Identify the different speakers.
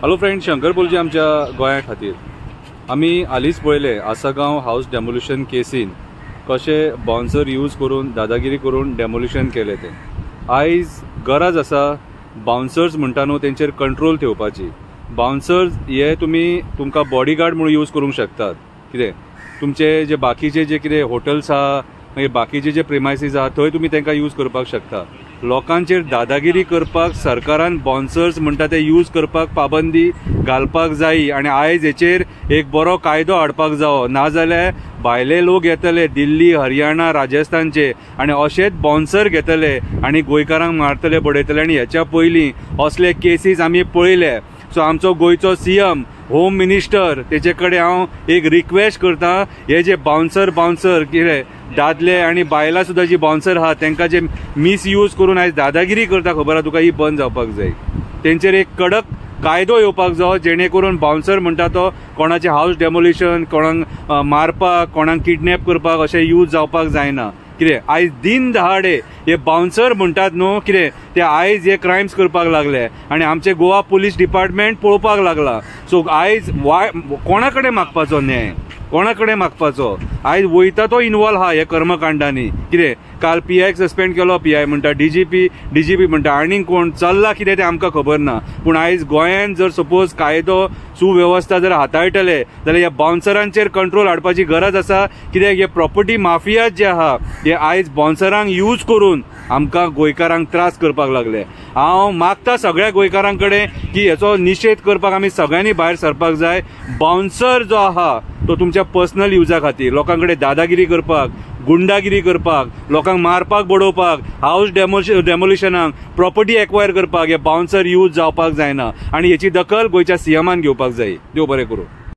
Speaker 1: Hello friend, Shankar पोलजी आमच्या गोंया खातीर आमी हालींच पळयलें आसगांव हावस डेमोलिशन केसीन कशे बाउन्सर यूज करून दादागिरी करून डेमोलिशन केलें तें. आयज गरज आसा बाउन्सर्स म्हणटा न्हू तेंचेर कंट्रोल ठेवपाची. बाउन्सर्स हे तुमी तुमकां बॉडीगार्ड म्हणून यूज करूंक शकतात. कितें तुमचे जे बाकीचे जे कितें हॉटेल्स आहा, मागीर बाकीचे जे प्रिमायसीस आहा थंय तुमी तांकां यूज करपाक शकता. लोकांचेर दादागिरी करपाक सरकारान बाउन्सर्स म्हणटा ते यूज करपाक पाबंदी घालपाक जाय आनी आयज हेचेर एक बरो कायदो हाडपाक जावो. नाजाल्यार भायले लोक येतले दिल्ली, हरियाणा, राजस्थानचे आनी अशेच बाउन्सर घेतले आनी गोंयकारांक मारतले बडयतले. आनी हेच्या पयलीं असले केसीस आमी पळयले. सो आमचो गोंयचो सीएम, होम मिनिस्टर, तेचे कडेन हांव एक रिक्वेस्ट करता, हे जे बाउन्सर कितें दादले आनी बायलां सुद्दां जी बाउन्सर आहा तांकां जे मिसयूज करून आयज दादागिरी करता, खबर आहा तुका, ही बंद जावपाक जाय. तेंचेर एक कडक कायदो येवपाक जाय जेणे करून बाउन्सर म्हणटा तो कोणाचें हावस डेमोलिशन, कोणाक मारपाक, कोणाक किडनॅप करपाक अशें यूज जावपाक जायना. कितें आयज दिन दहाडे हे बाउन्सर म्हणटात न्हू कितें ते आयज हे क्रायम्स करपाक लागले आनी आमचे गोवा पुलीस डिपार्टमेंट पळोवपाक लागला. सो आयज कोणा कडेन मागपाचो न्याय, कोणा कडेन मागपाचो? आयज वयता तो इनवॉल्व आहा हे कर्मकांडांनी. कितें काल पीआयक सस्पेंड केलो, पीआय म्हणटा डीजीपी, डीजीपी म्हणटा आनीक कोण चल्ला कितें तें आमकां खबर ना. पूण आयज गोंयान जर सपोज कायदो सुवेवस्था जर हाताळटले जाल्यार ह्या बाउन्सरांचेर कंट्रोल हाडपाची गरज आसा. कित्याक हे प्रॉपर्टी माफिया जे आहा हे आयज बाउन्सरांक यूज करून आमकां गोंयकारांक त्रास करपाक लागले. हांव मागता सगळ्या गोंयकारां कडेन की हेचो निशेध करपाक आमी सगळ्यांनी भायर सरपाक जाय. बाउन्सर जो आहा तो तुमच्या पर्सनल युजा खातीर लोकां कडेन दादागिरी करपाक, गुंडागिरी करपाक, लोकांक मारपाक बडोवपाक, हावस डेमोलिशनाक, प्रॉपर्टी एक्वायर करपाक हे बाउन्सर यूज जावपाक जायना आनी हेची दखल गोंयच्या सीएमान घेवपाक जाय. देव बरें करूं.